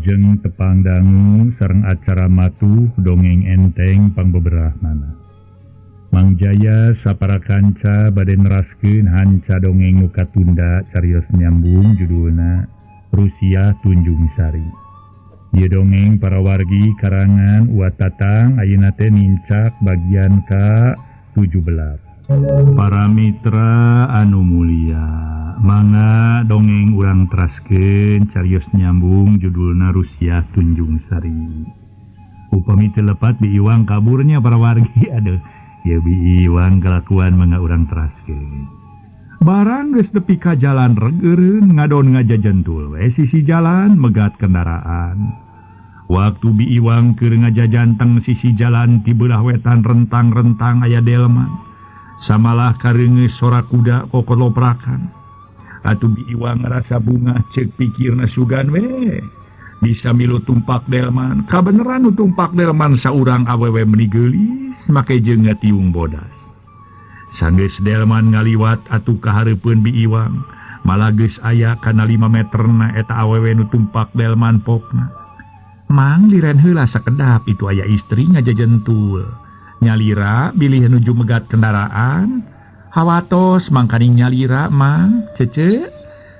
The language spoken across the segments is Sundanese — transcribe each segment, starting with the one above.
Wilujeng tepang dangu sareng acara matuh dongeng enteng pangbeberahmana. Mang Jaya sapara kanca bade neraskeun hanca dongeng nu katunda carios nyambung judulna Rusiah Tunjung Sari. Ieu dongeng para wargi karangan Wa Tatang ayeuna teh nincak bagian ka 17. Para mitra anu mulia, mangga dongeng urang teraskeun carios nyambung judulna Rusiah Tunjung Sari. Upami teu lepat Bi Iwang kaburnya para wargi, aduh, ya Bi Iwang kelakuan mangga urang teraskeun. Barang geus nepi ka jalan regeureun ngadon ngajajentul we sisi jalan megat kendaraan. Waktu Bi Iwang keur ngajajanteng sisi jalan ti beulah wetan rentang-rentang aya delman. Samalah kareungeus sora kuda kokoloprakan. Atuh Bi Iwang ngarasa bungah ceuk pikirna sugan we bisa milu tumpak delman. Kabeneran nu tumpak delman saurang awewe meni geulis make jeung ngatiung bodas. Sanggeus delman ngaliwat atuh kahareupeun Bi Iwang, malah geus aya kana 5 meterna eta awewe nu tumpak delman pokna. Mang liren heula sakedap itu aya istri ngajajentul. Nyalira bilih nuju megat kendaraan. Hawatos mangkaning nyalira mang cece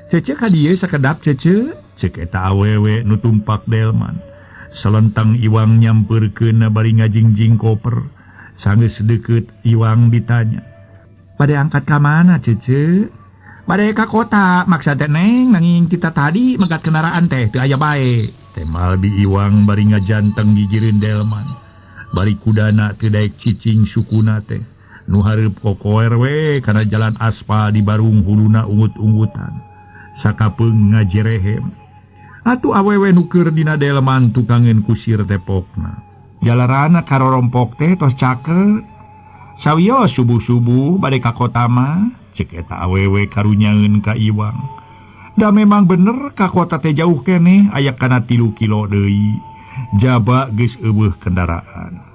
cece ka dieu sakedap cece cek eta awewe nu tumpak delman. Selentang Iwang nyampeurkeun bari ngajingjing koper. Sanggeus deukeut Iwang ditanya, "Bade angkat ka mana cece?" "Bade ka kota maksa teh neng, nanging kita tadi megat kendaraan teh teu aya bae." Temal Bi Iwang bari ngajanteng gigireun delman. Bari kudana teu daek cicing sukuna teh. Nu hareup kokoer we kana jalan aspal di barung huluna ungut-ungutan. Sakapeung ngajerehem. Atuh awewe nu keur dina delman tukangeun kusir tepokna. Jalarana karorompok teh tos caket. Sawios subuh-subuh bade ka kota mah, cek eta awewe karunyaeun ka Iwang. Da memang bener ka kota teh jauh keneh aya kana 3 kilo deui. Jaba geus eueuh kendaraan.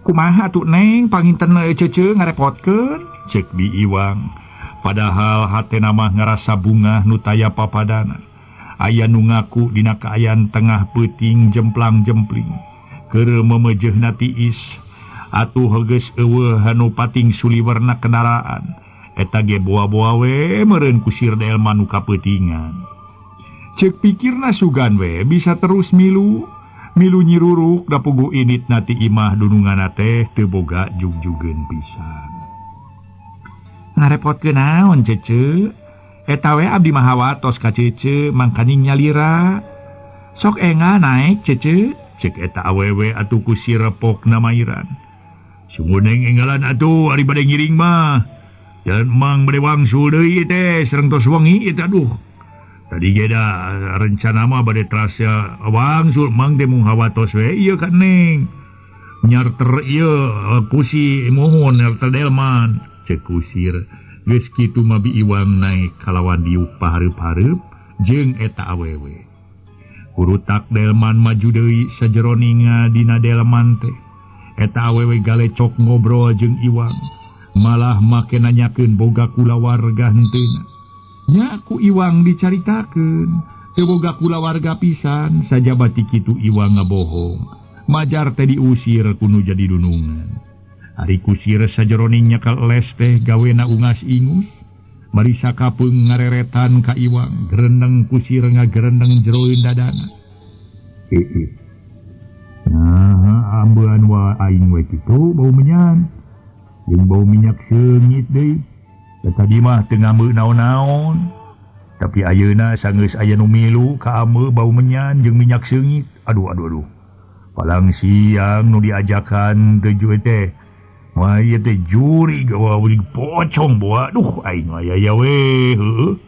Kumaha atuh neng panginten cece ngarepotkeun cek Bi Iwang. Padahal hatena mah ngarasa bungah nu taya papadana. Aya nu ngaku dina kaayaan tengah peuting jemplang-jempling. Keur memejehna tiis. Atuh geus eueuh anu pating suliwerna kendaraan. Eta ge boa-boa we meureun kusir delman nu kapeutingan. Cek pikirna sugan we bisa terus milu milu nyiruruk da puguh init nati imah dununganna teh teu boga jugjugeun pisan. Ngarepotkeun naon cece? Eta we abdi mah hawatos ka cece mangkaning nyalira. Sok enga naek cece cek eta awewe atuh kusir repokna mairan. Sungguh neng enggalan atuh ari bade ngiring mah. Jalan mang bade wangsul deui teh sareng tos wengi teh aduh. Tadi ge da rencana mah bade terasa wangsul mang teh mung hawatos we ieu ka neng. Nyarter ieu kusi mohon nyarter delman cek kusir. Geus kitu mah Bi Iwang naek kalawan diuk pahareup-hareup jeung eta awewe. Kurutak delman maju deui sajeroninga dina delman teh. Eta awewe galecok ngobrol jeung Iwang. Malah make nanyakeun boga kulawarga henteuna. Nya ku Iwang dicaritakeun, teu boga kulawarga pisan, sajaba ti kitu Iwang ngabohong. Majar teh diusir ku nu jadi dunungan. Ari kusir sajeroning nyekal les teh gawena ungas ingus. Bari sakapeung ngareretan ka Iwang, gereneng kusir ngagereneng jeroeun dadana. Nah, ambean wa aing we kitu bau menyan. Jeung bau minyak seungit deui. Tadi mah teu ngambeu naon-naon. Tapi ayeuna sanggeus aya nu milu ka ambeu bau menyan jeung minyak seungit. Aduh aduh aduh. Palang siang nu diajakan teu teh. Wah ieu teh juri gawa pocong boa. Duh aing mah aya we heueuh.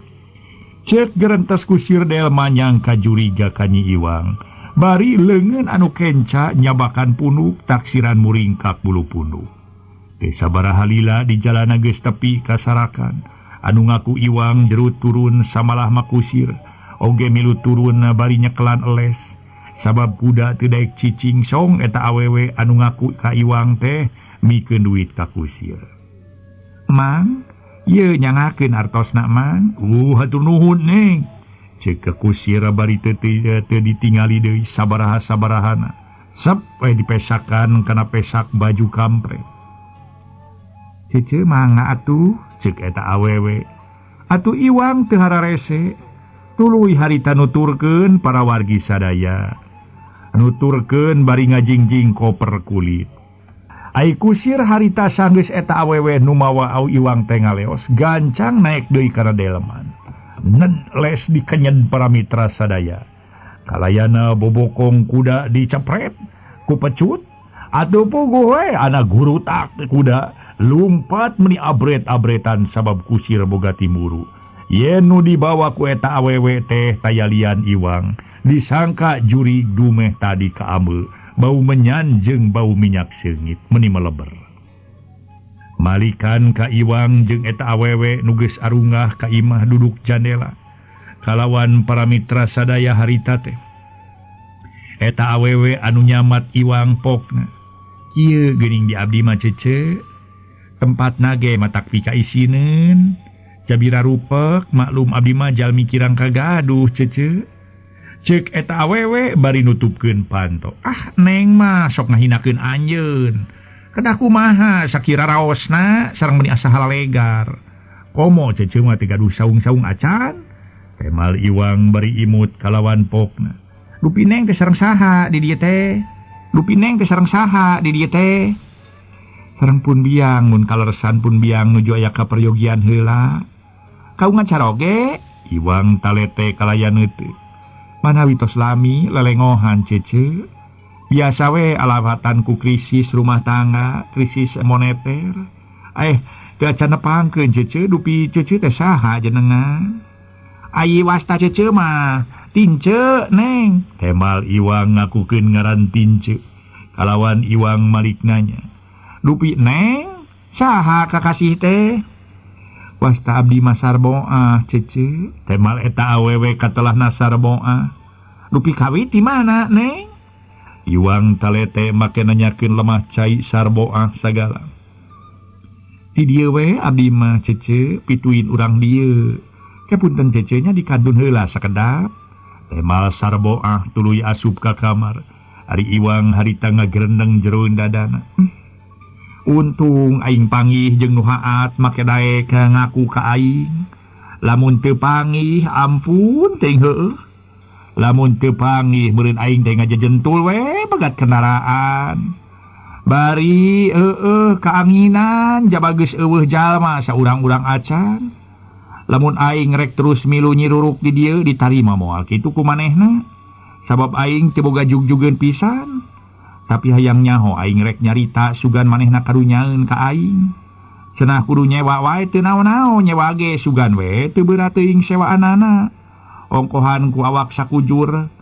Cek gerentas kusir delman nyangka juriga ka Nyi Iwang. Bari leungeun anu kenca nyabakan punuk taksiran muringkak bulu punuk. Desa barahalila di jalana geus tepi kasarakan. Anu ngaku Iwang jerut turun samalah makusir. Oge milu turun bari nyekelan eles. Sabab kuda teu daek cicing song eta awewe anu ngaku ka Iwang teh mikeun duit ka kusir. Mang, ieu nyangakeun artosna mang. Hatur nuhun neng. Cek kusir bari teu ditingali deui sabaraha-sabarahana. Sep we dipesakan kana pesak baju kampret. Cece mangga atuh cek eta awewe. Atuh Iwang teu hararese. Tuluy harita nuturkeun para wargi sadaya. Nuturkeun bari ngajingjing koper kulit. Ai kusir harita sanggeus eta awewe nu mawa au Iwang teh ngaleos gancang naek deui kana delman. Ned les dikenyed para mitra sadaya. Kalayana bobokong kuda dicepret ku pecut atuh puguh we anak gurutak kuda lumpat meni abret-abretan sabab kusir boga timburu. Yen nu dibawa ku eta awewe teh tayalian Iwang disangka juri dumeh tadi kaambe bau menyan jeung bau minyak seungit meni meleber. Malikan ka Iwang jeung eta awewe nu geus arungah ka imah duduk jandela kalawan para mitra sadaya harita teh. Eta awewe anu nyamat Iwang pokna. Kieu geuning di abdi mah cece tempatna ge matak pika isineun. Jabira rupek maklum abdi mah jalmi kirang kagaduh cece. Cek eta awewe bari nutupkeun panto. Ah neng mah sok ngahinakeun anjeun. Kedah kumaha sakira raosna sareng meuni asa halalegar. Komo cece mah teu gaduh saung-saung acan. Temal Iwang bari imut kalawan pokna. Dupi neng teh sareng saha di dieu teh? Dupi neng teh sareng saha di dieu teh? Sareng pun biang mun kaleresan pun biang nuju aya kaperyogian heula. Kaungan caroge Iwang talete kalayan heuteut. Manawi tos lami lelengohan cece. Biasa we alawatan ku krisis rumah tangga, krisis moneter. Teu acan nepangkeun cece dupi cece teh saha jenengan. Ai wasta cece mah Tince neng. Temal Iwang ngakukeun ngaran Tince. Kalawan Iwang malik nanya. Dupi neng saha kakasih teh? Wasta abdi mah Sarboah cece. Temal eta awewe katelahna Sarboah. Dupi kawit di mana neng? Iwang talete make nanyakeun lemah cai Sarboah sagala. Di dieu we abdi mah cece pituin urang dieu. Kepunten cece nya dikadun heula sakedap. Temal Sarboah tuluy asup ka kamar. Ari Iwang harita ngagerendeng jeroeun dadana. Untung aing panggih jeung nu haat make daek ngaku ka aing. Lamun teu panggih ampun teuing heueuh. Lamun teu panggih meureun aing teh ngajejentul we begat kendaraan. Bari heueuh kaanginan jaba geus eueuh jalma saurang-urang acan. Lamun aing rek terus milu nyiruruk di dieu ditarima moal kitu ku manehna. Sabab aing teu boga jugjugeun pisan. Tapi hayang nyaho aing rek nyarita sugan manehna karunyaeun ka aing. Cenah kudu nyewa wae teu naon-naon nyewa ge sugan we teu berat teuing sewaanana. Ongkohan ku awak sakujur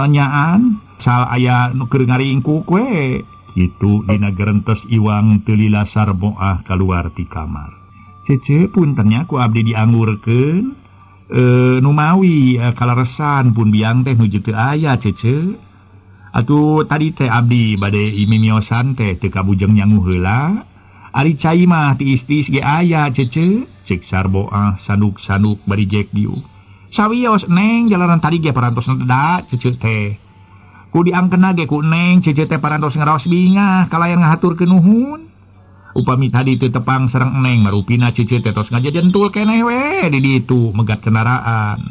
nyaan sal aya nu keur ngaringkuk we. Kitu dina gerentes Iwang teu lila Sarboah kaluar ti kamar. Cece puntennya ku abdi dianggurkeun numawi kaleresan pun biang teh nuju teu aya cece. Atuh tadi teh abdi bade imimiosan teh teu kabujeng nyangu heula. Ari cai mah tiis-tiis ge aya cece. Cek Sarboah sanduk-sanduk bari jek dieu. Sawios neng jalanan tadi ge parantos da cece teh. Ku diangkeuna ge ku neng cece teh parantos ngaraos bingah kalayan ngahaturkeun nuhun. Upami tadi teu tepang sareng neng marupina cece teh tos ngajajentul keneh we di ditu megat kendaraan.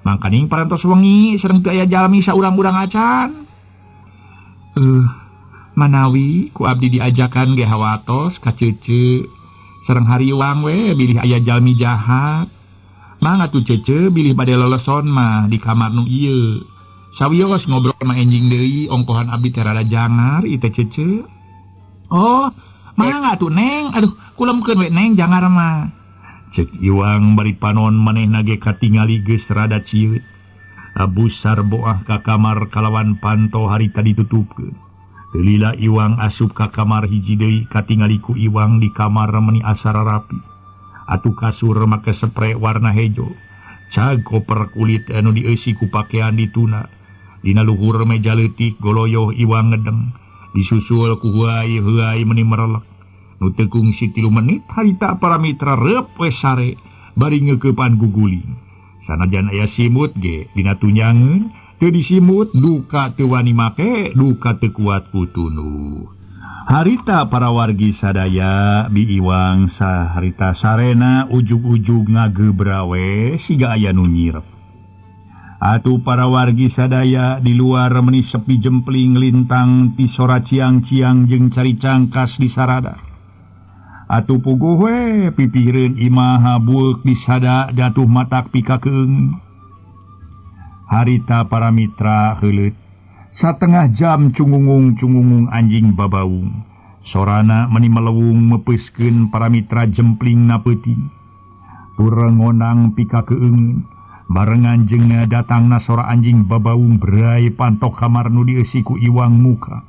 Mangkaning parantos wengi sareng teu aya jalmi saurang-urang acan. Manawi ku abdi diajakan ge hawatos ka cece sareng hariwang we bilih aya jalmi jahat. Mangga tuh cece bilih bade leleson mah di kamar nu ieu. Sawios ngobrol mah enjing deui ongkohan abdi teh rada jangar ieu teh cece. Oh, mangga tuh neng, aduh kulemkeun we neng jangar mah. Cek Iwang bari panon manehna ge katingali geus rada cieut. Abu Sarboah ka kamar kalawan panto harita ditutupkeun. Teu lila Iwang asup ka kamar hiji deui katingali ku Iwang di kamar meuni asa rapi. Atuh kasur make spray warna hejo. Cag koper kulit anu dieusi ku pakean dituna. Dina luhur meja leutik goloyoh Iwang ngedeng. Disusul ku huai-huai meuni merelek. Nu teu kungsi 3 menit harita para mitra reup we sare bari ngeukepan guguling. Sanajan aya simut ge dina tunjangeun teu disimut duka teu wani make duka teu kuat ku tunduh. Harita para wargi sadaya Bi Iwang saharita sarena ujug-ujug ngagebrawe siga aya nu nyirep. Atuh para wargi sadaya di luar meni sepi jempling lintang ti sora ciang-ciang jeung cari cangkas di sarada. Atuh puguh we pipireun imaha bueuk disada jatuh matak pikakeung. Harita para mitra heuleut satengah jam cungungung-cungungung anjing babaung. Sorana meni melewung mepeuskeun para mitra jempling na peuting. Tureng ngonang pikakeung barengan jeung datangna sora anjing babaung berai pantok kamar nu dieusi ku Iwang muka.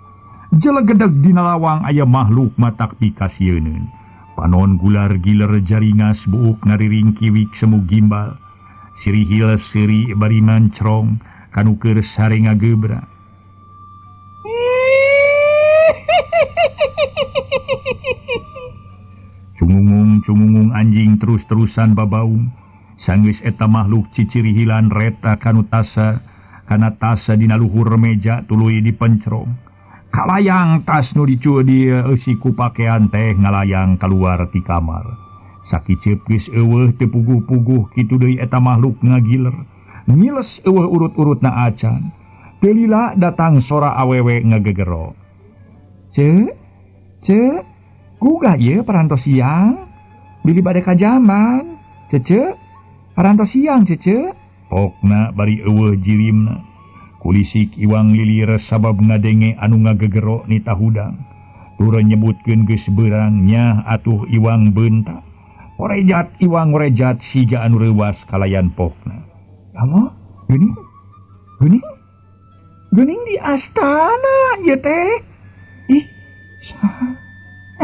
Jelegedeg dina lawang aya makhluk matak pikasieuneun. Panon gular giler jaringas buuk ngariring kiwik semu gimbal. Sirihil seri bari mancrong kanu keur sare ngagebra. Cungungung-cungungung anjing terus-terusan babaung. Sanggeus eta makhluk cicirihilan reta kanu tasa kana tasa dina luhur meja tuluy dipencrong. Kalayang tas nu dieusi ku pakean teh ngalayang kaluar ti kamar. Sakiceup geus eueuh teu puguh-puguh kitu deui eta makhluk ngagiler. Ngiles eueuh urut-urutna acan. Teu lila datang sora awewe ngagegero. "Ceu, ceu, gugah ieu parantos siang? Bilih bade ka jamban. Cece, parantos siang cece." Pokna bari eueuh jirimna. Kulisik Iwang lilir sabab ngadenge anu ngagegero nita hudang. Turun nyebutkeun geus beurang nyah atuh Iwang beunta. Orejat Iwang orejat siga anu reuwas kalayan pokna. "Allah, geuning? Geuning? Geuning di astana ieu teh. Ih, saha?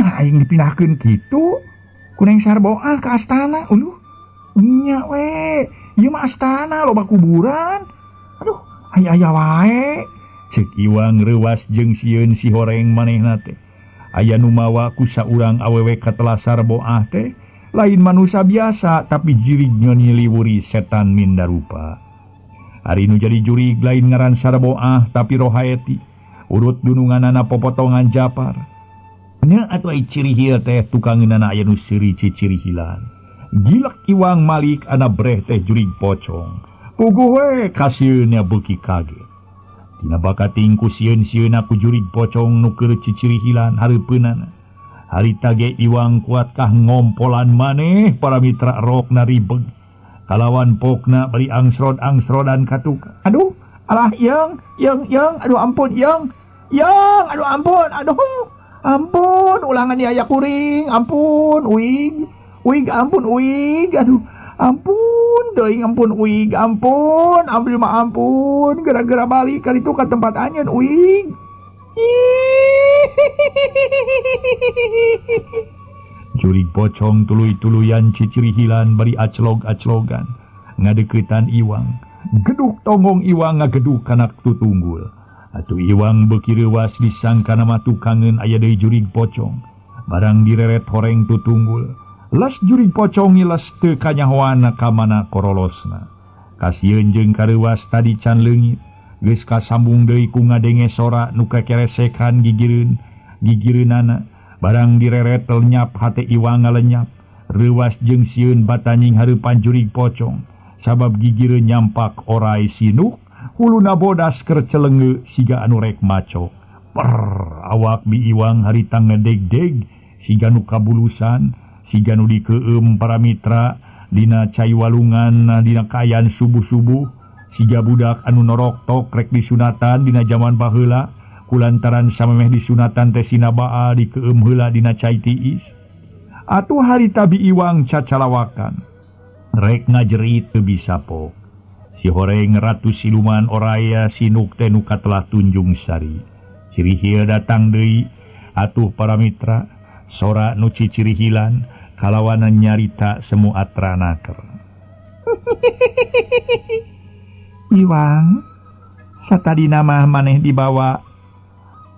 Nah, aing dipindahkeun kitu ku Neng Sarboah ka astana. Uluh, nya we, ieu mah astana loba kuburan. Aduh, aya-aya wae." Ceuk Iwang reuwas jeung sieun si horeng manehna teh. Aya nu mawa ku saurang awewe katelah Sarboah teh lain manusia biasa tapi jirig nyeliwuri setan mindarupa. Ari nu jadi jurig lain ngaran Sarboah tapi Rohaeti. Urut dununganana popotongan Japar. Nya atuh ai cirihil teh tukangeunana aya nu seuri cicirihilan. Gilek Iwang malik ana breh teh jurig pocong. Puguh we kasieunna beuki kaget. Tina bakating ku sieun-sieunna ku jurig pocong nu keur cicirihilan hareupeunana. Harita ge Iwang kuat kah ngompolan maneh para mitra rokna ribeg. Kalawan pokna bari angsrod-angsrodan katuk. "Aduh, alah yeung, yeung, yeung, aduh ampun yeung. Yeung, aduh ampun, aduh. Ampun, ulangan aya kuring, ampun, uig. Uig, ampun, uig, aduh. Ampun, deui ampun uig, ampun, ambil mah ampun, gara-gara balik kali itu ka tempat anyeun uig." Jurig pocong tuluy-tuluyan cicirihilan bari aclog-aclogan ngadeuketan Iwang. Geduk tonggong Iwang ngageduk kana tutunggul. Atuh Iwang beuki reuwas disangkana mah tukangeun aya deui jurig pocong. Barang direret horeng tutunggul. Las jurig pocong ngiles teu kanyahoana ka mana korolosna. Kasieun jeung kareuwas tadi can leungit. Geus kasambung deui ku ngadenge sora nu kakeresekan gigireun gigireunana. Barang direret lenyap hate Iwang ngalenyap. Reuwas jeung sieun batanying hareupan jurig pocong. Sabab gigireun nyampak orai sinuk, huluna bodas keur celenge siga anu rek maco. Per awak Bi Iwang harita ngedeg-deg siga nu kabulusan, siga nu dikeueum para mitra dina cai walungan dina kayan subuh-subuh, siga budak anu norok tok rek disunatan dina jaman baheula. Kulantaran samemeh disunatan teh sina baal dikeueum heula dina cai tiis. Atuh harita Bi Iwang cacalawakan rek ngajerit teu bisa pok. Si horeng ratu siluman oraya sinuk teh nu katelah Tunjung Sari. Cirihil datang deui atuh para mitra sora nu cicirihilan kalawanan nyarita semu atranaker. "Iwang, satadina mah maneh dibawa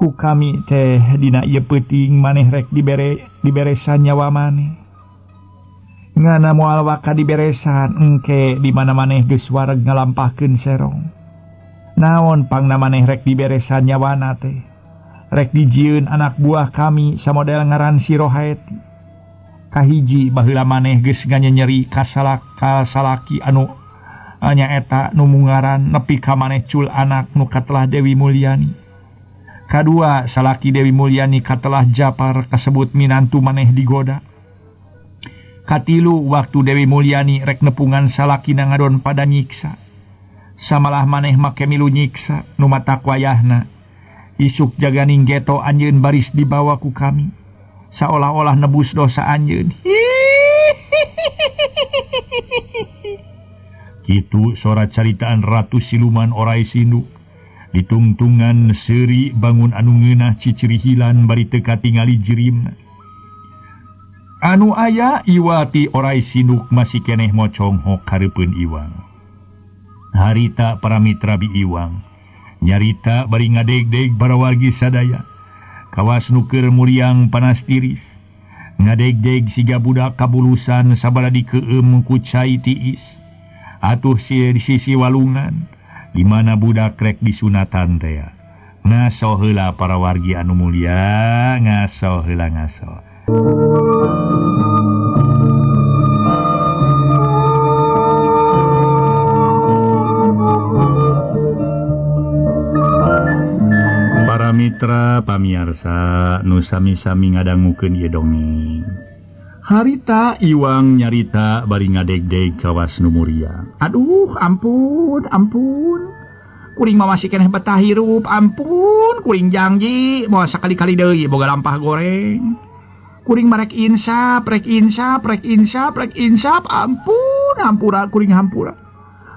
ku kami teh dina ieu peuting maneh rek dibere diberesan nyawa maneh. Ngana moal waka diberesan engke di mana maneh geus wareg ngalampahkeun serong. Naon pangna maneh rek diberesan nyawana teh. Rek dijieun anak buah kami samodel ngaran si Rohaeti. Kahiji baheula maneh geus nganyenyeri kasalaki anu nyaeta nu mungaran nepi ka maneh cul anak nu katelah Dewi Mulyani. Kadua salaki Dewi Mulyani katelah Japar kasebut minantu maneh digoda. Katilu waktu Dewi Mulyani rek nepungan salakina ngadon pada nyiksa. Samalah maneh make milu nyiksa nu matak wayahna. Isuk jaganing geto anjeun baris dibawa ku kami. Saolah-olah nebus dosa anjeun. Kitu sora caritaan Ratu Siluman Orai Sinduk. Ditungtungan seuri bangun anu ngeunah ciciri hilan bari teu katingali jirimna. Anu aya Iwati Orai Sinduk masih keneh moconghok hareupeun Iwang. Harita para mitra bi Iwang nyarita bari ngadegdeg barawargi sadaya. Kawas nu keur muriang panas tiris. Ngadegdeg siga budak kabulusan sabada dikeueum ku cai tiis. Atuh di sisi walungan di mana budak rek disunatan tea. Ngaso heula para wargi anu mulia, ngaso heula ngaso. Para mitra pamiarsa nu sami-sami ngadangukeun ieu dongeng. Harita Iwang nyarita bari ngadegdeg kawas nu muria. Aduh, ampun, ampun. Kuring mah masih keneh betah hirup, ampun, kuring janji moal sakali-kali deui boga lampah goreng. Kuring mah rek insap, rek insap, rek insap, rek insap, ampun, hampura kuring hampura.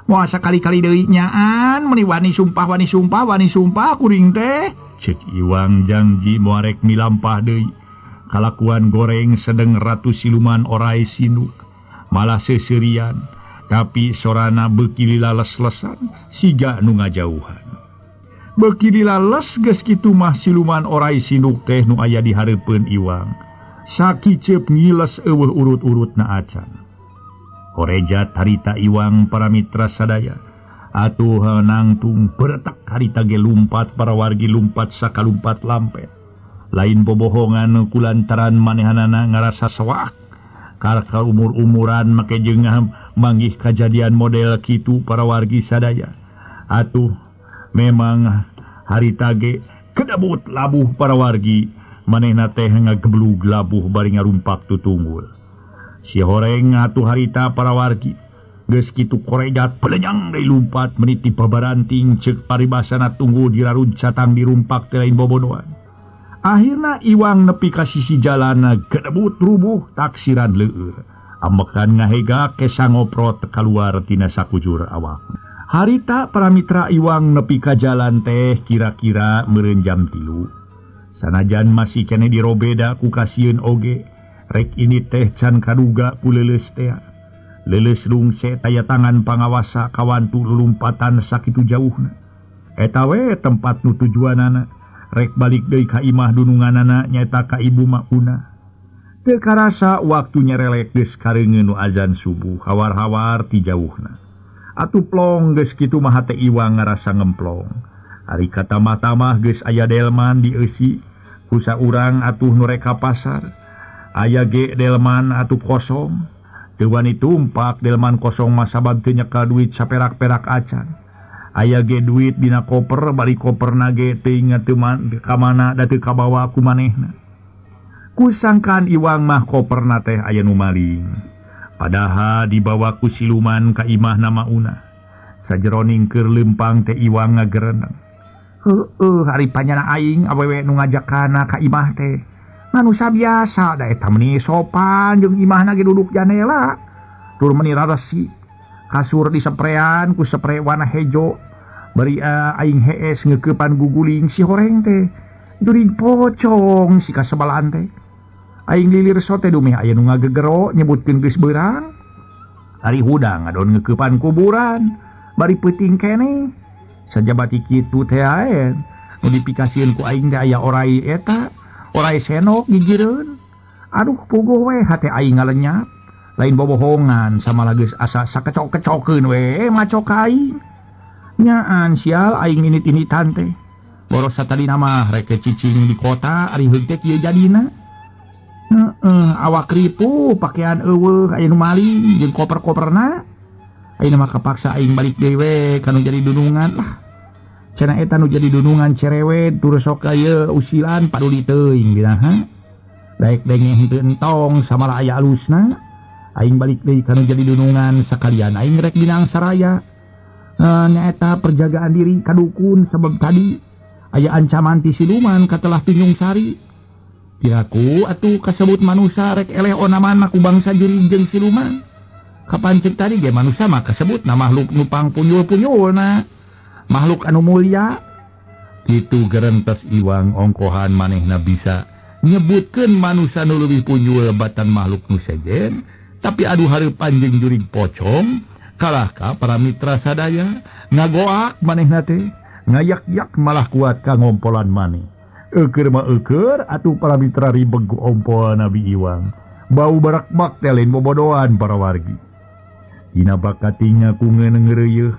Moal sakali-kali deui nyaan, meuni wani sumpah, wani sumpah, wani sumpah kuring teh. Cek Iwang janji moal rek milampah deui. Kalakuan goreng sedeng Ratu Siluman Orai Sinduk malah seserian, tapi sorana beuki lila les-lesan siga nu ngajauhan. Beuki lila les geus kitu mah Siluman Orai Sinduk teh nu aya di hareupeun Iwang. Sakiceup ngiles eueuh urut-urutna acan. Korejat harita Iwang para mitra sadaya. Atuh nangtung beretak harita ge lumpat para wargi lumpat sakalumpat lampet. Lain bobohongan kulantaran manehanana ngarasa sewak. Karka umur-umuran make jeung manggih kajadian model kitu para wargi sadaya. Atuh memang harita ge kedebut labuh para wargi. Manehna teh ngageblug labuh bari ngarumpak tutunggul. Si horeng atuh harita para wargi. Geus kitu korejat pelenyang deui lumpat meniti babaranting ceuk paribasana tunggu diraruncatang dirumpak teh lain bobodohan. Akhirna Iwang nepi ka sisi jalana gedebut rubuh taksiran leueur. Ambekan ngahega kesa ngoprot kaluar tina sakujur awak. Harita para mitra Iwang nepi ka jalan teh kira-kira meureun jam 3. Sanajan masih keneh dirobeda ku kasieun oge, rek ini teh can kaduga ku leuleus tea. Leuleus rungse taya tangan pangawasa kawantu lulumpatan sakitu jauhna. Eta we tempat nu tujuanana. Rek balik deui ka imah dununganana nyaeta ka ibu Mauna. Teu karasa waktu nyerelek geus kareungeun nu azan subuh hawar-hawar ti jauhna. Atuh plong geus kitu mah hate Iwang ngarasa ngemplong. Ari katamah-tamah geus aya delman dieusi ku saurang atuh nu rek ka pasar. Aya ge delman atuh kosong. Teu wani tumpak delman kosong mah sabab teu nyekal duit saperak-perak acan. Aya ge duit dina koper bari koperna ge teu inget teu ka mana da teu kabawa ku manehna. Kusangkaan Iwang mah koperna teh aya nu maling. Padahal dibawa ku siluman ka imahna Mauna. Sajeroning keur leumpang teh Iwang ngagereneng. Heueuh ari panyana aing awewe nu ngajakana ka imah teh. Manusa biasa da eta meuni sopan jeung imahna ge duduk janela. Tur meuni raresi. Kasur diseprean ku sepre warna hejo. Bari aing hees ngeukepan guguling si horeng teh. Jurig pocong si kasebalan teh. Aing lilir sote dumeh aya nu ngagegero nyebutkeun geus beurang. Ari hudang ngadon ngeukepan kuburan. Bari peuting keneh. Sajabati kitu teh ae. Nu dipikasieun ku aing teh aya orai eta, orai senok gigireun. Aduh puguh we hate aing ngalenyap. Lain bobohongan sama geus asa sakecok-kecokeun we macok aing. Nyaan sial aing init-initan teh. Boros tadi nama rek cicing di kota ari heug teh kieu jadina. Heeh, awak ripuh, pakaian eueuh aya nu maling jeung koper-koperna. Ayeuna mah kapaksa aing balik deui we ka nu jadi dunungan lah. Cenah eta nu jadi dunungan cerewet tur sok ieu usilan paduli teuing dina. Daek denge henteu entong samalah aya alusna. Aing balik deui ka nu jadi dunungan sakalian aing rek binang saraya. Nyaeta perjagaan diri ka dukun sebab tadi aya ancaman ti siluman katelah Tunjung Sari. Piraku atuh kasebut manusa rek eleh onaman ku bangsa jurig jeung siluman. Kapan cek tadi ge manusa mah kasebut na makhluk nu pangpunyul-punyulna. Makhluk anu mulia. Kitu gerentes Iwang ongkohan manehna bisa nyebutkeun manusa nu leuwih punyul batan makhluk nu sejen, tapi aduh hareupan jeung jurig pocong kalah ka para mitra sadaya ngagoak manehna teh ngayak-yak malah kuat ka ngompolan maneh. Eukeur mah eukeur atuh para mitra ribeg ku ompol Nabi Iwang. Bau barakbak teh lain bobodohan para wargi. Dina bakatingna ku ngeuneuh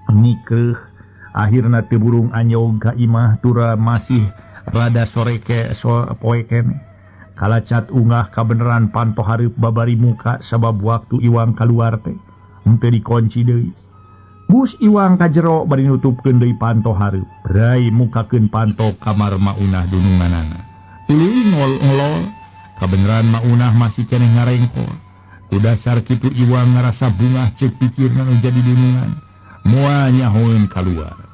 nikreuh akhirna teu burung anyog ka imah tura masih rada sore ke so poe keneh. Kalacat ungah kabeneran panto hareup babari muka sabab waktu Iwang kaluar teh henteu dikunci deui. Bus Iwang ka jero bari nutupkeun deui panto hareup. Rai mukakeun panto kamar Maunah dununganana. Tuluy ngol-ngolol kabeneran Maunah masih keneh ngarengkol. Ku dasar kitu Iwang ngarasa bungah ceuk pikirna nu jadi dunungan. Moal nyahoeun kaluar.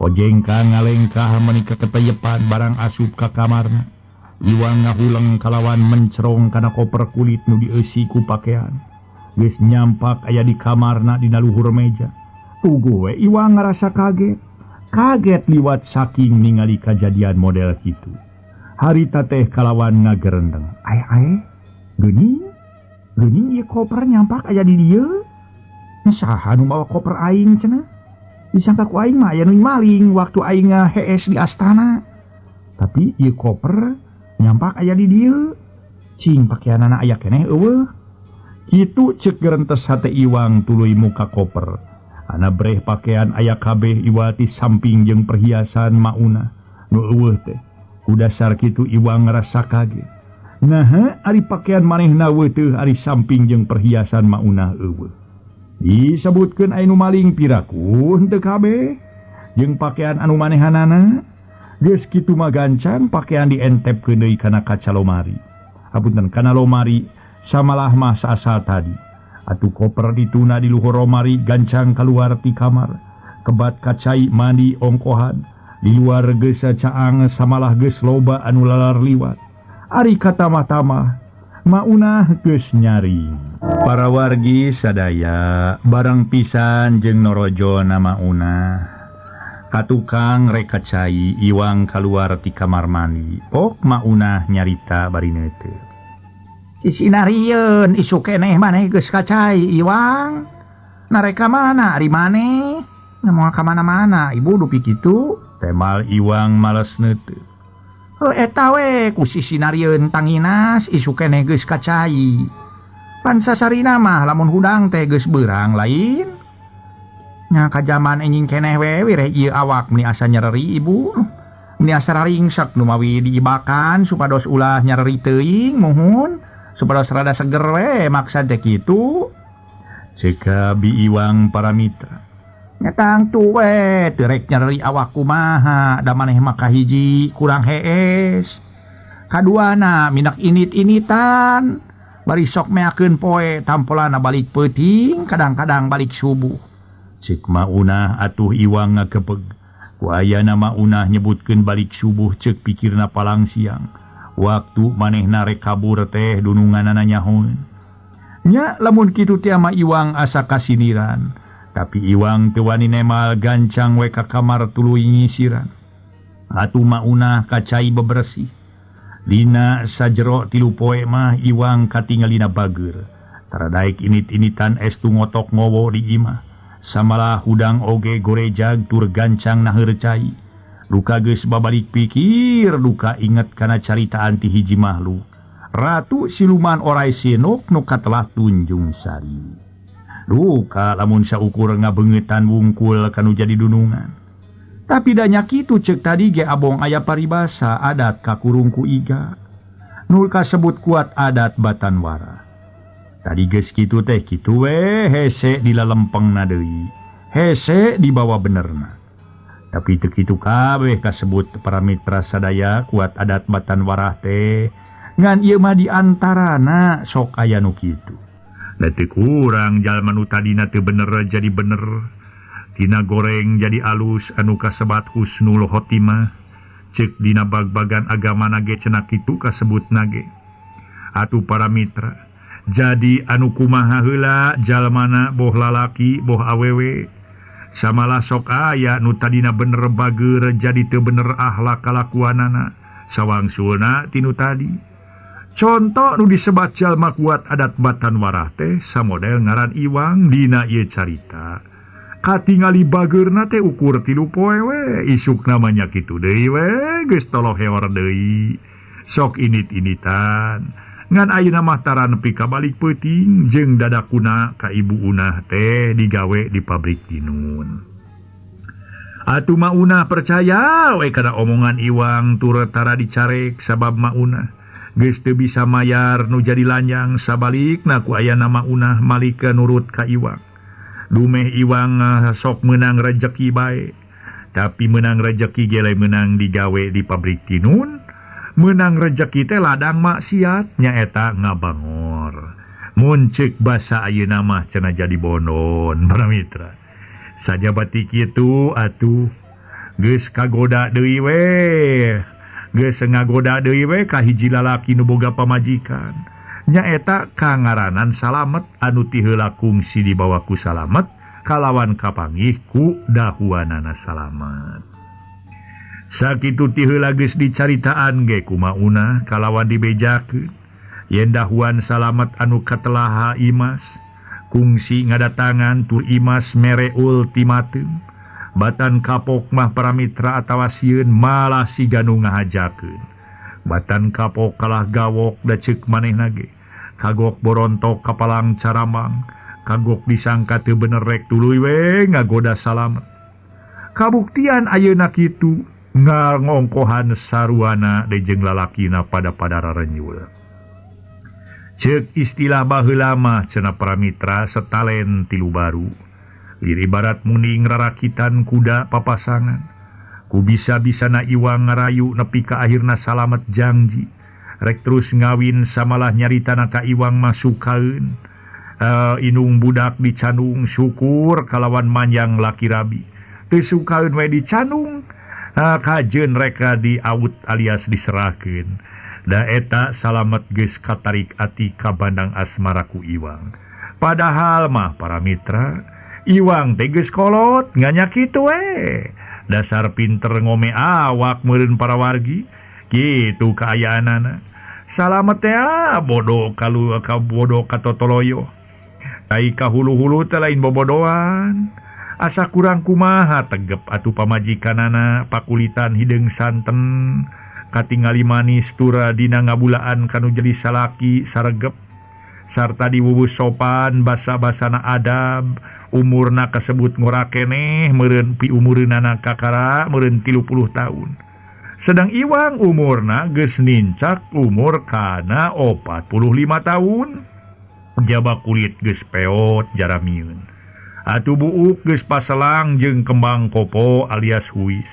Hojengka ngalengkah meuni kaketeyepan barang asup ka kamarna. Iwang ngahuleng kalawan mencerong kana koper kulit nu dieusi ku pakean. Geus nyampak aya di kamarna dina luhur meja. Puguh we Iwang ngarasa kaget. Kaget liwat saking ningali kajadian model kitu. Harita teh kalawan ngagerendeng. Ae ae, geuning? Geuning ieu koper nyampak aya di dieu? Saha nu mawa koper aing cenah? Disangka ku aing mah aya nu maling waktu aing ngahees di astana. Tapi ieu koper nyampak aya di dieu. Cing pakeanana aya keneh eueuh. Kitu ceuk gerentes hate Iwang tuluy muka koper. Ana breh pakaian aya kabeh iwati samping jeung perhiasan Maunah nu eueuh teh. Ku dasar kitu Iwang ngarasa kaget. Naha ari pakaian manehna eueuh teh ari samping jeung perhiasan Maunah eueuh. Disebutkeun aya nu maling piraku henteu kabeh jeung pakaian anu manehanana. Geus kitu mah gancang pakaian dientepkeun deui kana kaca lomari. Hapunten kana lomari samalah mah saasal tadi. Atuh koper dituna di luhur lomari gancang keluar ti kamar. Kebat kacai mandi ongkohan. Di luar geus caang samalah geus loba anu lalar liwat. Ari katamah-tamah Maunah geus nyaring. Para wargi sadaya barang pisan jeung norojo na Maunah. Ka tukang rek kacai Iwang kaluar ti kamar mandi. Ok Maunah nyarita bari neuteut. Isinarieun isuk keneh maneh geus kacai Iwang. Narek ka mana ari maneh? Moal ka mana-mana ibu dupi kitu. Temal Iwang males neuteut. Heuh eta we ku sisinarieun tanginas isuk keneh geus kacai. Pan sasarina mah lamun hudang teh geus beurang lain. Nya kajaman enjing keneh we wireh ieu awak meni asa nyereri ibu. Meni asa raringsek nu mawi diibakan supados ulah nyereri teuing muhun. Supados rada seger we maksad teh kitu. Ceuk Bi Iwang para mitra. Nya tangtu we teu rek nyereri awak kumaha da maneh mah kahiji kurang hees. Kaduana minak init-initan. Bari sok meakeun poe tampolana balik peuting kadang-kadang balik subuh. Ceuk Maunah atuh Iwang ngakepeg. Ku ayana Maunah nyebutkeun balik subuh ceuk pikirna palang siang. Waktu manehna rek kabur teh dununganana nyahoeun. Nya lamun kitu teh mah Iwang asa kasiniran. Tapi Iwang teu wani nemal gancang we ka kamar tuluy nyisiran. Atuh Maunah kacai bebersih. Dina sajero 3 poe mah Iwang katingalina bager. Taradaek init-initan estu ngotok ngowo di imah. Samalah hudang oge gorejag tur gancang naheur cai. Duka geus babalik pikir, duka inget kana caritaan ti hiji makhluk. Ratu siluman orai sinuk nu katelah Tunjung Sari. Duka lamun saukur ngabeungetan wungkul kanu jadi dunungan. Tapi danya kitu ceuk tadi ge abong aya paribasa adat kakurung ku iga. Nu kasebut kuat adat batan warah. Tadi geus kitu teh kitu we hese dilalempengna deui. Hese dibawa benerna. Tapi teu kitu kabeh kasebut para mitra sadaya kuat adat batan warah teh. Ngan ieu mah di antarana sok aya nu kitu. Da teu kurang jalma nu tadina teu bener jadi bener. Tina goreng jadi alus anu kasebat husnul khotimah. Ceuk dina bag-bagan agamana ge cenah kitu kasebutna ge. Atuh para mitra, jadi anu kumaha heula jalmana boh lalaki boh awewe. Samalah sok aya nu tadina bener bager jadi teu bener akhlak kalakuanana. Sawangsulna tinu tadi. Contoh nu disebat jalma kuat adat batan warah teh samodel ngaran Iwang dina ieu carita. Katingali bageurna teh ukur 3 poe we, isuk namanya kitu deui we, geus toloheor deui. Sok init-initan. Ngan ayeuna mah tara nepi ka balik peuting jeung dadakuna ka ibu Unah teh digawe di pabrik tinun. Atuh Ma Unah percaya we kana omongan Iwang tur tara dicarek sabab Ma Unah geus teu bisa mayar nu jadi lanjang sabalikna ku aya nama Unah malikeun nurut ka Iwang. Dumeh Iwang sok meunang rejeki bae. Tapi meunang rejeki ge lain meunang digawe di pabrik tinun. Meunang rejeki teh ladang maksiat nyaeta ngabangor. Mun ceuk basa ayeuna mah cenah jadi bonon para mitra. Sajabati kitu atuh geus kagoda deui we. Geus ngagoda deui we ka hiji lalaki nu boga pamajikan. Nyaeta kangaranan Salamet anu ti heula kungsi dibawa ku Salamet kalawan kapanggih ku dahuanana Salamet. Sakitu ti heula geus dicaritaan ge ku Ma Unah kalawan dibejakeun yen dahuan Salamet anu katelaha Imas kungsi ngadatangan tur Imas mere ultimatum. Batan kapok mah para mitra atawa sieun malah siga nu ngahajakeun. Batan kapok kalah gawok da ceuk manehna ge. Kagok borontok kapalang caramang, kagok disangka teu bener rek tuluy we ngagoda Salamet. Kabuktian ayeuna kitu ngongkohan saruana deui jeung lalakina pada padara renyul. Ceuk istilah baheula mah cenah para mitra setalen tilu baru. Lir ibarat muning rarakitan kuda papasangan. Ku bisa-bisana Iwang ngarayu nepi ka akhirna Salamet janji. Rek terus ngawin samalah nyaritana ka Iwang masukaeun. Inung budak dicanung syukur kalawan manjang laki rabi. Teu sukaeun we dicanung, kajeun reka diaut alias diserahkeun. Da eta Salamet geus katarik ati ka bandang asmara ku Iwang. Padahal mah para mitra Iwang teh geus kolot nganya kitu we. Dasar pinter ngome awak meureun para wargi. Kitu kaayaanana. Salamet teh bodoh kalu ka bodoh ka totoloyo. Tai ka hulu-hulu teh lain bobodohan. Asa kurang kumaha tegep atuh pamajikanana pakulitan hideung santen. Katingali manis tura dina ngabulaan kanu jadi salaki saregep. Sarta diwuwus sopan basa-basana adab. Umurna kasebut ngora keneh meureun piumureunana kakara meureun 30 tahun. Sedang Iwang umurna geus nincak umur kana 45 tahun. Jaba kulit geus peot jaramieun. Atuh buuk geus paselang jeung kembang kopo alias huis.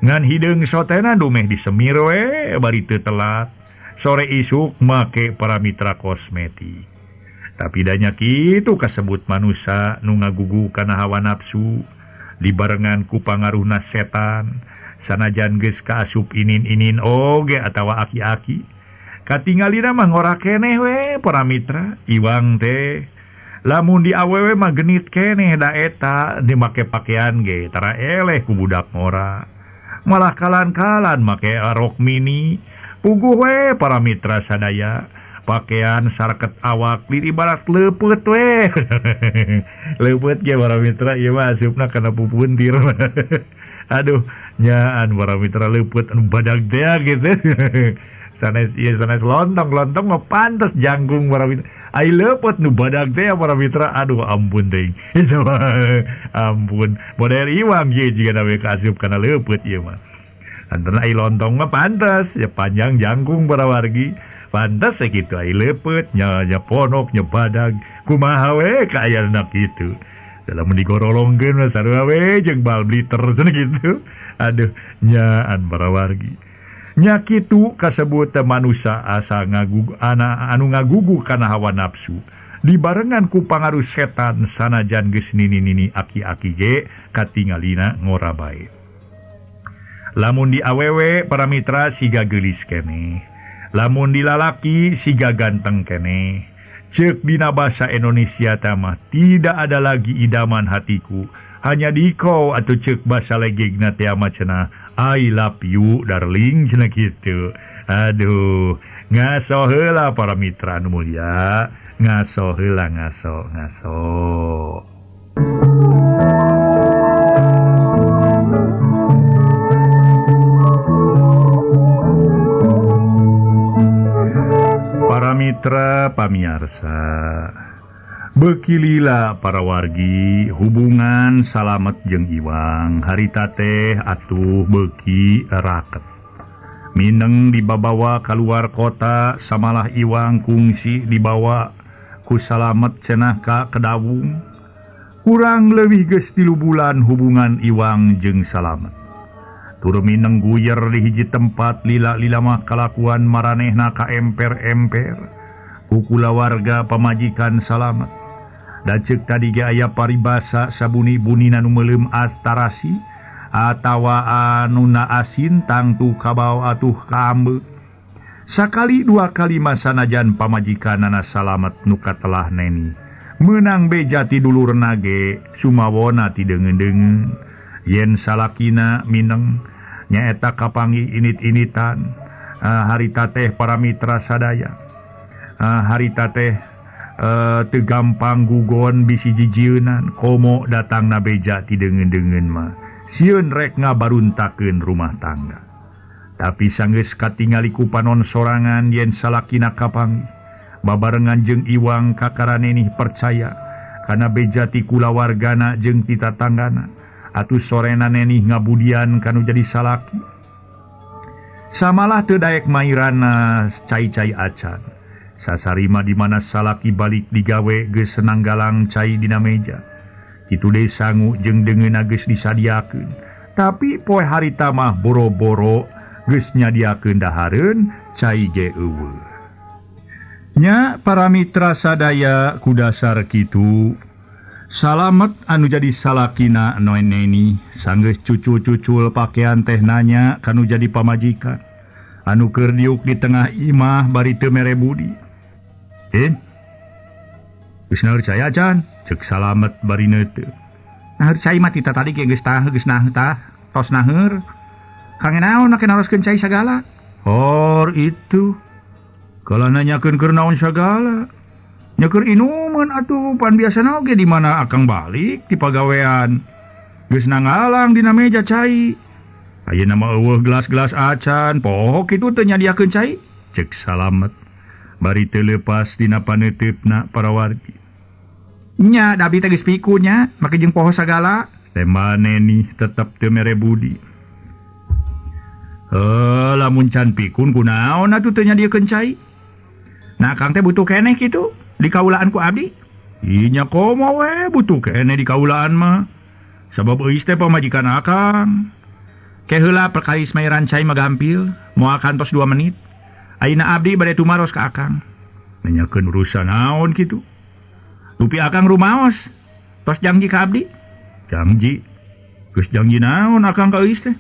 Ngan hideung sotena dumeh disemir we bari teu telat. Sore isuk make para mitra kosmetik. Tapi danya kitu kasebut manusia nu ngagugu kana hawa nafsu dibarengan ku pangaruhna setan sanajan geus kaasup inin-inin oge atawa aki-aki. Katingalina mah ngora keneh we para mitra. Iwang teh lamun di awewe mah genit keneh da eta dimake pakaian ge tara eleh ku budak ngora. Malah kalan-kalan make rok mini puguh we para mitra sadaya. Pakaian sarket awak lir ibarat leupeut we. Leupeut ge para mitra ieu mah asupna kana pupuntir. Aduh nyaan para mitra leupeut anu badag teh gitu. Sanes ieu sanes lontong-lontong mah pantes jangkung para mitra. Ai leupeut nu badag teh para mitra, aduh ampun teuing. Ampun, model Iwang ieu jiga we kaasup kana leupeut ieu mah. Antara ai lontong mah pantes, ya panjang jangkung para wargi. Pantes sakitu ai leupeut nya nya ponok nya badag. Kumaha we kaayana kitu. Dalam digorolongkeun mah sarua we jeung bal bliter cenah kitu. Aduh, nyaan para wargi. Nya kitu kasebut manusia asa ngagugu ana anu ngagugu kana hawa nafsu dibarengan ku pangaruh setan sanajan geus nini-nini aki-aki ge katingalina ngora bae. Lamun di awewe para mitra siga geulis keneh, lamun di lalaki siga ganteng keneh. Ceuk dina basa Indonesia tamah tidak ada lagi idaman hatiku hanya di kau atau ceuk basa legegna teh mah cenah I love you darling cenah kitu. Aduh, ngaso heula para mitra anu mulia, ngaso heula ngaso ngaso. Para mitra pamiarsa, beuki lila para wargi hubungan Salamet jeung Iwang harita teh atuh beuki raket. Mineng dibabawa keluar kota samalah Iwang kungsi dibawa ku Salamet cenah ka Kedawung. Kurang leuwih geus 3 bulan hubungan Iwang jeung Salamet. Tur Mineng guyer di hiji tempat lila-lila mah kalakuan maranehna ka emper-emper. Ku kulawarga pamajikan Salamet. Da ceuk tadi ge aya paribasa sabuni-bunina nu meuleum astarasi atawa anu na asin tangtu kabawa atuh kaambe. Sakali dua kali masanajan pamajikanana Salamet nu katelah neni. Meunang beja ti dulurna ge sumawona ti deungeun-deungeun. Yen salakina Mineng nyaeta kapanggih init-initan harita teh para mitra sadaya. Harita teh teu gampang gugon bisi jijieunan komo datangna beja ti deungeun-deungeun mah sieun rek ngabaruntakeun rumah tangga. Tapi sanggeus katingali ku panon sorangan yen salakina kapanggih babarengan jeung Iwang kakaranenih percaya kana beja ti kulawargana jeung ti tatanggana. Atuh sorena nenih ngabudian kanu jadi salaki. Samalah teu daek mairana cai-cai acan. Sasarima di mana salaki balik digawe geus senanggalang cai dina meja. Kitu deui sangu jeung deungeunna geus disadiakeun. Tapi poe harita mah boro-boro geus nyadiakeun dahareun cai ge eueuh. Nya para mitra sadaya ku dasar kitu Salamet anu jadi salakina neni sanggeus cucul-cucul pakaian teh nanya kanu jadi pamajikan anu keur diuk di tengah imah bari teu mere budi. Geus naeur cai acan ceuk Salamet bari neuteup. Naeur cai mah ti tatadi ge geus tah geus nah tah tos naheur. Kangge naon make naroskeun cai sagala? Hor itu. Kalah nanyakeun keur naon sagala. Nyeker inuman atuh pan biasana oge di mana akang balik di pagawean. Geus nanggalang dina meja cai. Ayeuna mah eueuh gelas-gelas acan, poho kitu teu nyadiakeun cai. Ceuk Salamet bari teu leupas dina paneuteupna para wargi. Nya da abdi teh geus pikun nya, make jeung poho sagala. Tema neni tetep teu mere budi. Lamun can pikun kunaon atuh teu nyadiakeun cai? Nah akang teh butuh keneh kitu di kaulaan ku abdi. Inya komo we butuh keneh di kaulaan mah. Sabab euis teh pamajikan akang. Ke heula perkais mayaran cai mah gampil, moal kantos 2 menit. Ayeuna abdi bade tumaros ka akang. Nanyakeun urusan naon kitu? Dupi akang rumaos. Tos janji ka abdi. Janji? Geus janji naon akang ka euis teh?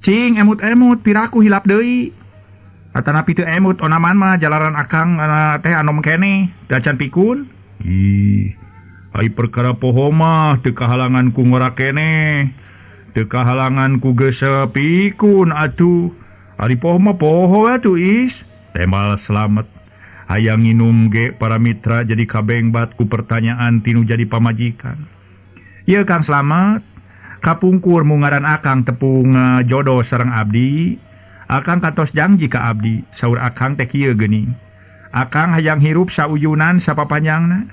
Cing emut-emut piraku hilap deui. Atanapi teu emut onaman mah jalaran akang teh anom keneh teu acan pikun. Ih, ai perkara poho mah teu kahalangan ku ngora keneh. Teu kahalangan ku geus pikun atuh. Ari poho mah poho atuh is. Temal Slamet hayang nginum ge para mitra jadi kabengbat ku pertanyaan tinu jadi pamajikan. Ieu Kang Slamet, kapungkur mungaran akang tepung jodoh sareng abdi. Akang katos janji ka abdi, saur akang teh kieu geuning. Akang hayang hirup sauyunan sapapanjangna.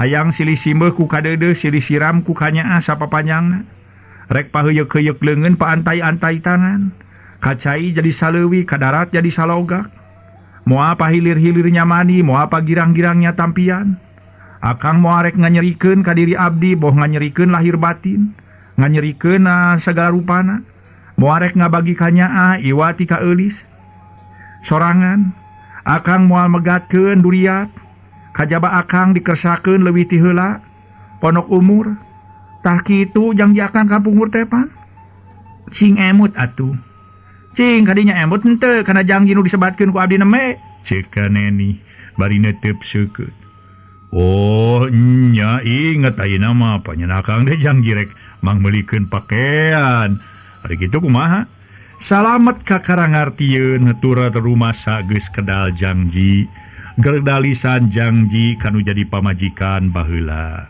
Hayang silih simbeuh ku kadeudeuh, silih siram ku kanyaah sapapanjangna. Rek paheuyeuk-heuyeuk leungeun paantai-antai tangan. Kacai jadi saleuwi, kadarat jadi salogak. Moal pahilir-hilirnya mani, moal pagirang-girangnya tampian. Akang moal rek nganyerikeun ka diri abdi, boh nganyerikeun lahir batin, nganyerikeun sagala rupana. Moal rek ngabagi kanyaah iwa ti ka eulis. Sorangan akang moal megatkeun duriat, kajaba akang dikersakeun leuwih ti heula ponok umur. Tah kitu janji akang kapungkur teh pan. Cing emut atuh. Cing kadinya emut henteu kana janji nu disebatkeun ku abdi neme. Ceuk ka Neni bari neuteup seukeut. Oh nya inget ayeuna mah panyeun akang teh janji rek mangmeulikeun pakean. Ari kitu kumaha? Salamet ka karangartieun hatur rumasa geus kedal janji, gerdalisan janji kanu jadi pamajikan baheula.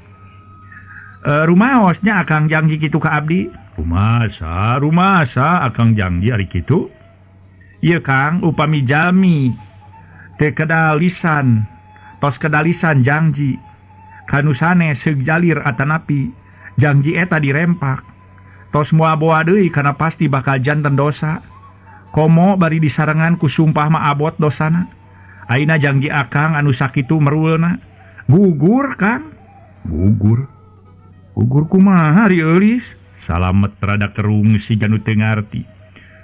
Rumaosnya akang janji kitu ka abdi? Rumasa akang janji ari kitu? Ieu Kang, upami jalmi teu kedalisan, tos kedalisan janji kanu sanes seug jalir atanapi janji eta dirempak. Tos moal boa deui kana pasti bakal janten dosa. Komo bari disarengan ku sumpah mah abot dosana. Ayeuna janji akang anu sakitu merulna. Gugur Kang. Gugur. Gugur kumaha ari eulis? Salamet rada kerung si janu teu ngarti.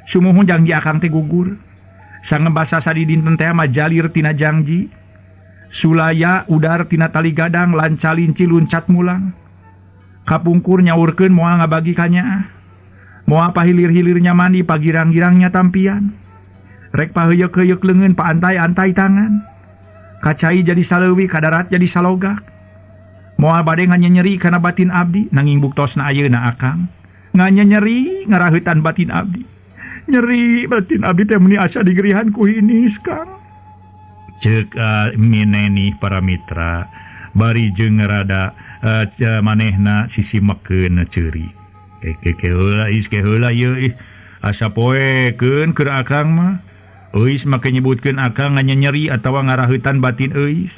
Sumuhun janji akang teh gugur. Sangebasa sadidinten teh mah jalir tina janji. Sulaya udar tina tali gadang lancalinci luncat mulang. Kapungkur nyaurkeun moal ngabagi kanyaah. Moal pahilir-hilirnya mandi pagirang-girangnya tampian. Rek paheuyeuk-heuyeuk leungeun paantai-antai tangan. Kacai jadi saleuwi, kadarat jadi salogak. Moal bade nganyenyeri kana batin abdi, nanging buktosna ayeuna akang nganyenyeri ngaraheutan batin abdi. Nyeri batin abdi teh meuni asa digerihan ku hinis Kang. Ceuk mineni para mitra bari jeung rada manehna sisi mekeun ceuri. Ke heula is ke heula ieu ih asa poekeun keur akang mah. Euis make nyebutkeun akang nganyenyeri atawa ngaraheutan batin euis.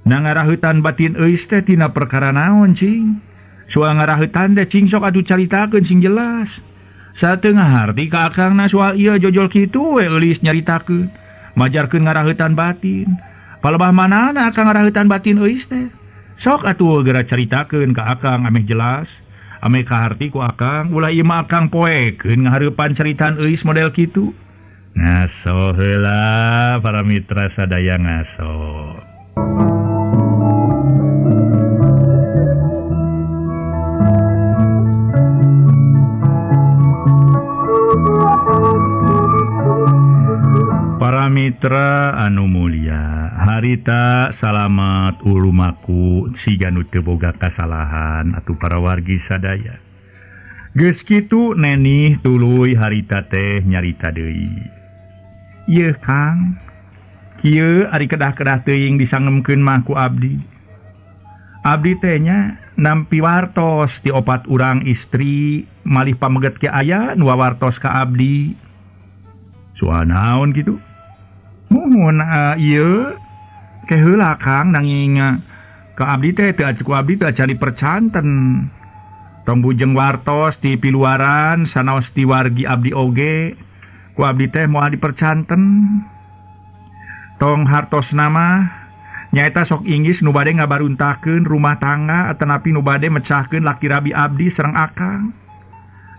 Na ngaraheutan batin euis teh tina perkara naon cing? Soal ngaraheutan teh cing sok atuh caritakeun sing jelas. Satengah harti ka akangna soal ieu jojol kitu we eulis nyaritakeun. Majarkeun ngaraheutan batin. Palebah manana akang ngaraheutan batin euis teh? Sok atuh geura caritakeun ka akang ameh jelas, ameh kaharti ku akang, ulah ieu mah akang poekeun ngahareupan caritaan euis model kitu. Ngaso heula para mitra sadaya ngaso. Para mitra anu mulia, harita salamet ulumaku siga nu teu boga kasalahan atuh para wargi sadaya. Geus kitu Neni tuluy harita teh nyarita deui. Yeuh Kang, kieu ari kedah-kedah teuing disangemkeun mah ku abdi. Abdi teh nya nampi wartos ti opat urang istri malih pameget ke aya nu wartos ka abdi. Soal naon kitu? Muhun ieu ke heula Kang nanging ka abdi teh teu ku abdi teu cari percanten. Tong bujeng wartos ti piluaran sanaos ti wargi abdi oge ku abdi teh moal dipercanten. Tong hartos nama nyaeta sok inggis nu bade ngabaruntakeun rumah tangga atanapi nu bade mecahkeun laki rabi abdi sareng akang.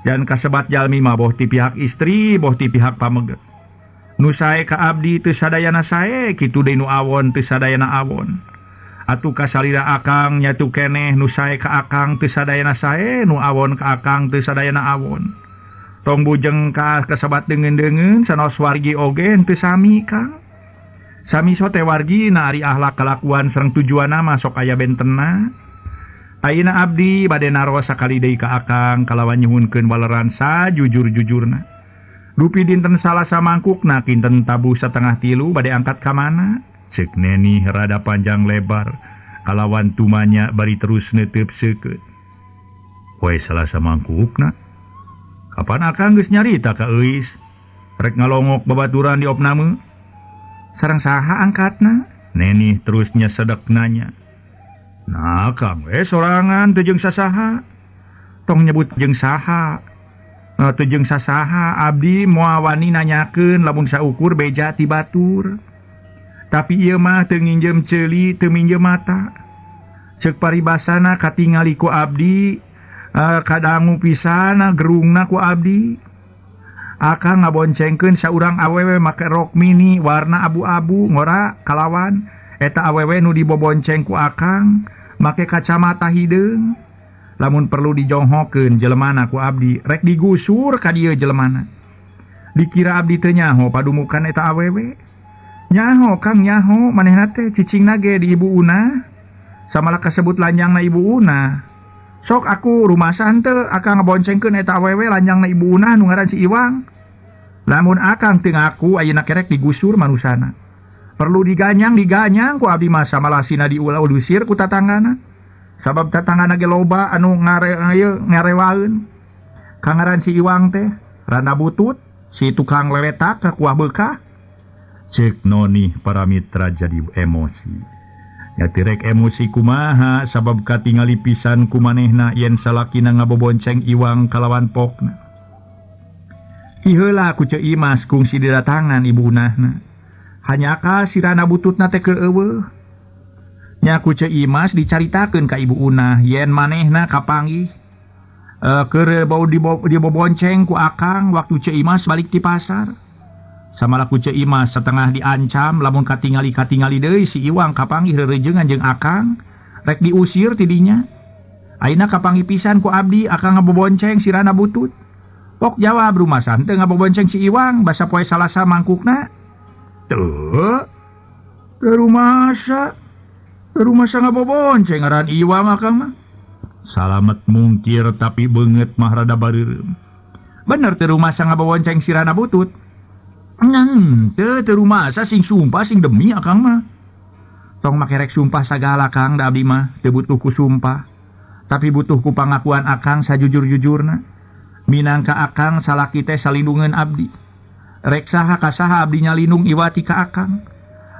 Dan kasebat jalmi mah boh ti pihak istri boh ti pihak pameget. Nu sae ka abdi teu sadayana sae kitu deui nu awon teu sadayana awon. Atuh kasalira akang nyatu keneh nu sae ka akang teu sadayana sae nu awon ka akang teu sadayana awon. Tong bujeng ka kasebat deungeun-deungeun sanaos wargi oge henteu sami Kang. Sami sote wargi na ari ahlak kalakuan sareng tujuanna mah sok aya bentenna. Ayeuna abdi bade naros sakali deui ka akang kalawan nyuhunkeun waleran sajujur-jujurna. Dupi dinten Salasa mangkukna kinten tabuh 2:30 bade angkat ka mana? Ceuk Neni rada panjang lebar kalawan tumanya bari terus neuteub seukeut. Poe Salasa mangkukna? Kapan akang geus nyarita ka euis? Rek ngalongok babaturan di opname. Sareng saha angkatna? Neni terus nyesedek nanya. Nah Kang we sorangan teu jeung sasaha. Tong nyebut jeung saha. Teu jeung sasaha abdi moal wani nanyakeun lamun saukur beja ti batur. Tapi ieu mah teu nginjem ceuli teu minjem mata. Ceuk paribasana katingali ku abdi kadangu pisan gerungna ku abdi. Akang ngaboncengkeun saurang awewe make rok mini warna abu-abu ngora kalawan eta awewe nu dibobonceng ku akang make kacamata hideung. Lamun perlu dijonghokeun jelemana ku abdi rek digusur ka dieu jelemana. Dikira abdi teu nyaho padumukan eta awewe. Nyaho Kang nyaho manehna teh cicingna ge di Ibu Una. Samalah kasebut lanjangna Ibu Una. Sok aku rumasa henteu akang ngaboncengkeun eta awewe lanjangna Ibu Una nu ngaran si Iwang. Lamun akang teu ngaku ayeuna kerek digusur manusana. Perlu diganyang diganyang ku abdi mah samalasina diulah-ulusir ku tatanggana. Sabab tatanggana ge loba anu ngarewaeun. Kangaran si Iwang teh randa butut, si tukang leletak ka kuah beukah. Cek Noni para mitra jadi emosi. Nya tirek emosi kumaha sabab katingali pisan kumanehna yen salakina ngabobonceng Iwang kalawan pokna. Iheula ku Ceu Imas kungsi didatangan ibu unahna. Hanyaka sirana bututna teh keur eueuh. Nya ku Ceu Imas dicaritakeun ka ibu unah yen manehna kapanggih keur bau dibobonceng ku akang waktu Ceu Imas balik ti pasar. Samalah ku Ceu Imas setengah diancam lamun katingali-katingali deui si Iwang kapanggih reurejeungan jeung akang rek diusir ti dinya. Ayeuna kapanggih pisan ku abdi akang ngabobonceng sirana butut. Pok jawab rumasa henteu ngabobonceng si Iwang basa poe Salasa mangkukna. Teu teu rumasa ngabobonceng ngaran Iwang akang mah. Salamet mungkir tapi beungeut mah rada bareureum. Bener teu rumasa ngabobonceng sirana butut. Teu teu rumasa sing sumpah sing demi akang mah. Tong make rek sumpah sagala Kang da abdi mah teu butuh ku sumpah. Tapi butuh ku pangakuan akang sajujur-jujurna. Minangka akang salaki teh salindungeun abdi. Rek saha ka saha abdi nyalindung iwati ka akang.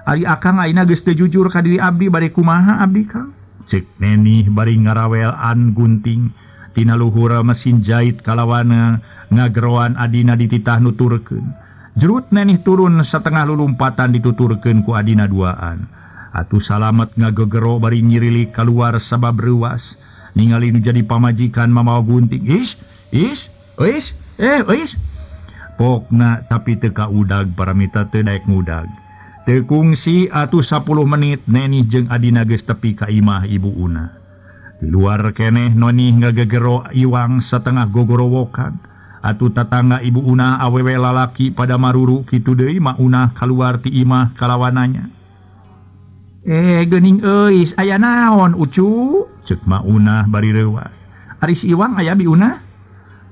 Ari akang ayeuna geus teu jujur ka diri abdi bade kumaha abdi Kang? Cek Neni bari ngarawelan gunting tina luhur mesin jahit kalawana ngageroan adina dititah nuturkeun. Jerut Neni turun setengah lulumpatan dituturkeun ku adina duaan. Atuh Salamet ngagegero bari nyirilik kaluar sabab reuas. Ningali nu jadi pamajikan mamawa gunting. Is, is, is, is. Pokna tapi teu kaudag paramita teu daek ngudag. Teu kungsi atuh 10 menit Neni jeung adina geus tepi ka imah Ibu Una. Di luar keneh Noni ngagegero Iwang setengah gogorowokan. Atuh tatangga Ibu Una awewe lalaki pada maruru kitu deui Ma Unah kaluar ti imah kalawananya. Geuning euis aya naon ucu? Ceuk Ma Unah bari reuas. Ari si Iwang aya Bi Unah?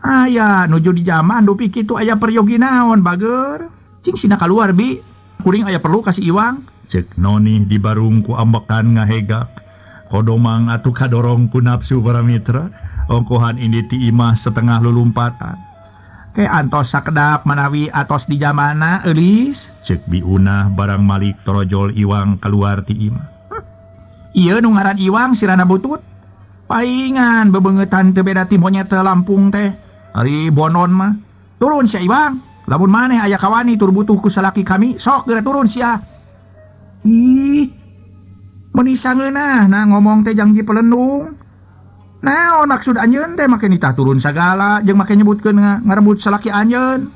Aya nuju di jaman dupi kitu aya peryogi naon bager. Cing sina kaluar Bi. Kuring aya perlu ka si Iwang. Ceuk Noni dibarung ku ambekan ngahegak. Kodomang atuh kadorong ku nafsu para mitra. Ongkohan ini ti imah setengah lulumpatan. Ke antos sakedap manawi atos di jamana eulis. Ceuk Bi Unah barang malik torojol Iwang keluar ti imah. Ieu nu ngaran Iwang sirana butut. Paingan bebeungeutan teu beda ti monyet Lampung teh. Ari bonon mah. Turun sia Iwang. Lamun maneh aya kawani tur butuh ku salaki kami, sok geura turun sia. Ih. Meuni sangeunah nah ngomong teh jangji pelendung. Naon maksud anjeun teh make nitah turun sagala jeung make nyebutkeun ngarebut salaki anjeun.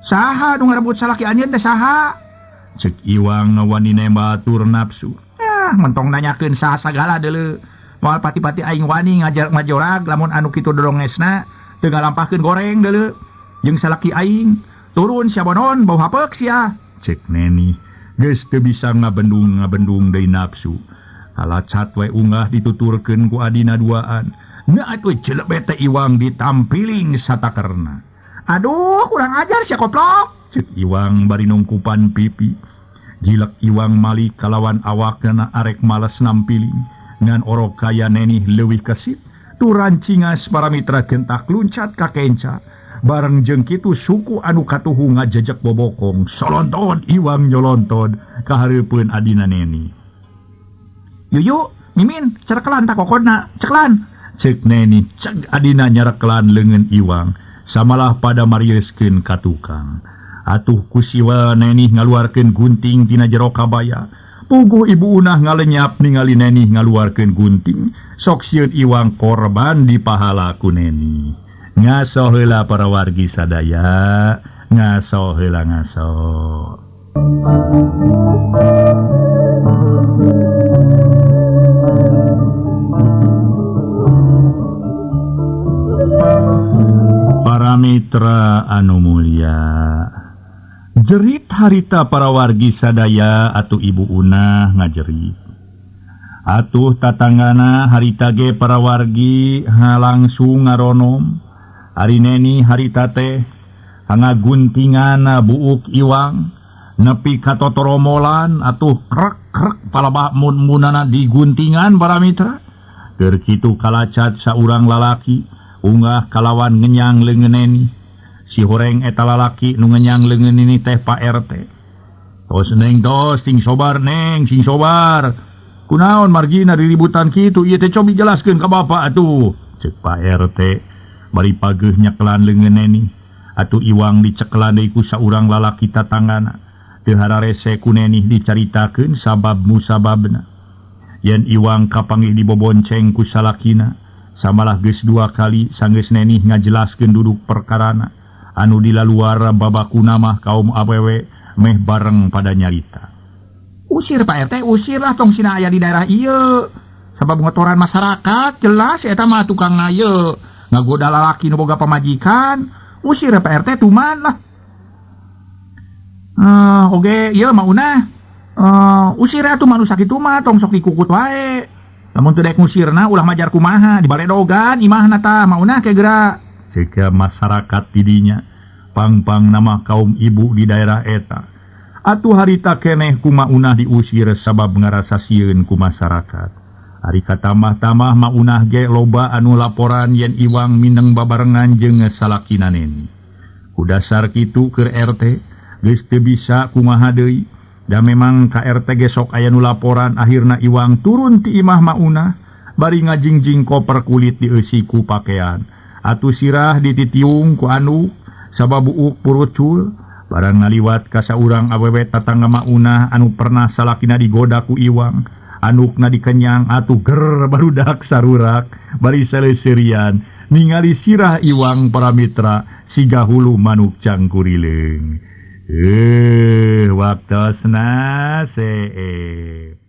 Saha nu ngarebut salaki anjeun teh saha? Ceuk Iwang ngawani nemba tur nafsu. Ah, mentong nanyakeun saha sagala deuleu. Moal pati-pati aing wani ngajar ngajorag lamun anu kitu dodongesna teu ngalampahkeun goreng deuleu. Jeung salaki aing turun sia bonon bau hapeuk sia. Ceuk Neni geus teu bisa ngabendung-ngabendung deui nafsu. Alacat we unggah dituturkeun ku adina duaan. Nah atuh celebet teh Iwang ditampiling satakerna. Aduh kurang ajar sia koplok. Ceuk Iwang bari nungkupan pipi. Gilek Iwang malik kalawan awakna arek males nampiling. Ngan orok kaya Neni leuwih kesit. Turan cingas para mitra gentak luncat ka kenca. Bareng jeung kitu suku anu katuhu ngajejek bobokong solontod Iwang nyolontod ka hareupeun adina Neni. Yuyu, Mimin, cereklan tak kokodna, ceklan. Cek Neni, cek adina nyareklan leungeun Iwang. Samalah pada marieuskeun ka tukang. Atuh ku siwa Neni ngaluarkeun gunting tina jero kabaya. Puguh Ibu Unah ngalenyap ningali Neni ngaluarkeun gunting. Sok sieun Iwang korban dipahala ku Neni. Ngaso heula para wargi sadaya, ngaso heula ngaso. Para mitra anu mulia, jerit harita para wargi sadaya atuh Ibu Unah ngajerit. Atuh tatanggana harita ge para wargi langsung ngaronom. Ari Neni harita teh hangaguntingana buuk Iwang nepi ka totoromolan atuh krek-krek palabah mun-munana diguntingan para mitra. Keur kitu kalacat saurang lalaki unggah kalawan ngenyang leungeun Neni. Si horeng eta lalaki nu ngenyang leungeun Neni teh Pak RT. Tos neng tos sing sobar neng sing sobar. Kunaon margina diributan kitu ieu teh cobi jelaskeun ka bapak atuh. Ceuk Pak RT. Bari pageuh nyekelan leungeun Neni. Atuh Iwang dicekelan deui ku saurang lalaki tatanggana. Teu hararese ku Neni dicaritakeun sabab musababna. Yen Iwang kapanggih dibobonceng ku salakina, samalah geus dua kali sanggeus Neni ngajelaskeun duduk perkarana. Anu dilaluar babakuna mah kaum awewe meh bareng pada nyarita. Usir Pak RT, usir lah tong sina aya di daerah ieu. Sabab ngotoran masyarakat jelas eta mah tukang ieu. Ngagoda lalaki nu boga pamajikan, usir Pak RT tuman lah. Oge ieu mah Unah. Usir atuh manusia kitu mah tong sok dikukut wae. Lamun teu daek ngusirna ulah majar kumaha, dibaledogan imahna tah mah Unah ke geura. Ceuk masyarakat didinya, pang-pang nama kaum ibu di daerah eta. Atuh harita keneh ku Maunah diusir sabab ngarasa sieun ku masyarakat. Ari katamah-tamah Maunah ge loba anu laporan yen Iwang mineng babarengan jeung salakina Neni. Ku dasar kitu keur RT geus teu bisa kumaha deui. Da memang ka RT ge sok aya nu laporan akhirna Iwang turun ti imah Maunah bari ngajingjing koper kulit dieusi ku pakean. Atuh sirah dititiung ku anu sabab buuk purucul. Barang ngaliwat ka saurang awewe tatangga Maunah anu pernah salakina digoda ku Iwang. Anukna dikenyang atuh ger barudak sarurak bari seleuserian ningali sirah Iwang para mitra siga hulu manuk cangkurileung. Waktosna seep.